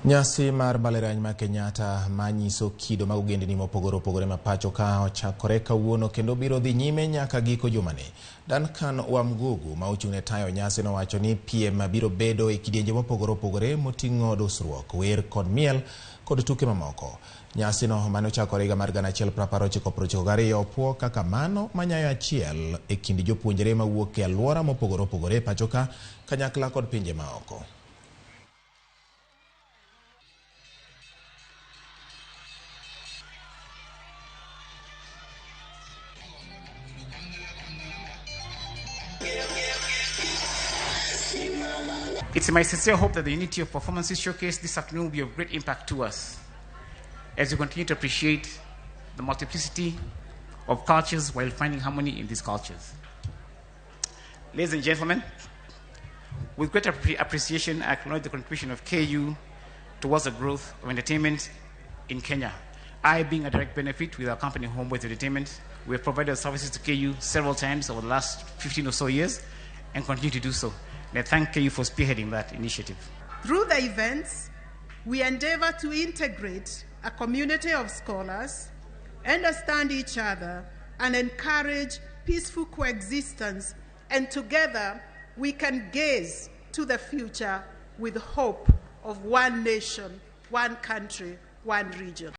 Nyasi mar mbalariany ma Kenyatta manyiso kido mag ogendini mopogore opogore ma pacho ka ochakore kawuono kendo biro dhi nyime nyaka giko jumani. Duncan Wamgugu ma ochung' ne tayo nyasi nowacho ni piem biro bedo e kidienje mopogore opogore moting'o dusruok, wer kod miel kod tuke mamoko. Nyasino mane ochakore higa mar 1992 opuo kaka mano manyayo achiel e kind jopuonjre mawuok e alwora mopogore opogore e pacho ka kanyakla kod pinje maoko. It's my sincere hope that the unity of performances showcased this afternoon will be of great impact to us as we continue to appreciate the multiplicity of cultures while finding harmony in these cultures. Ladies and gentlemen, with great appreciation, I acknowledge the contribution of KU towards the growth of entertainment in Kenya. I, being a direct benefit with our company Homeboys Entertainment, we have provided services to KU several times over the last 15 or so years and continue to do so. And I thank KU for spearheading that initiative. Through the events, we endeavor to integrate a community of scholars, understand each other, and encourage peaceful coexistence, and together we can gaze to the future with hope of one nation, one country, one region.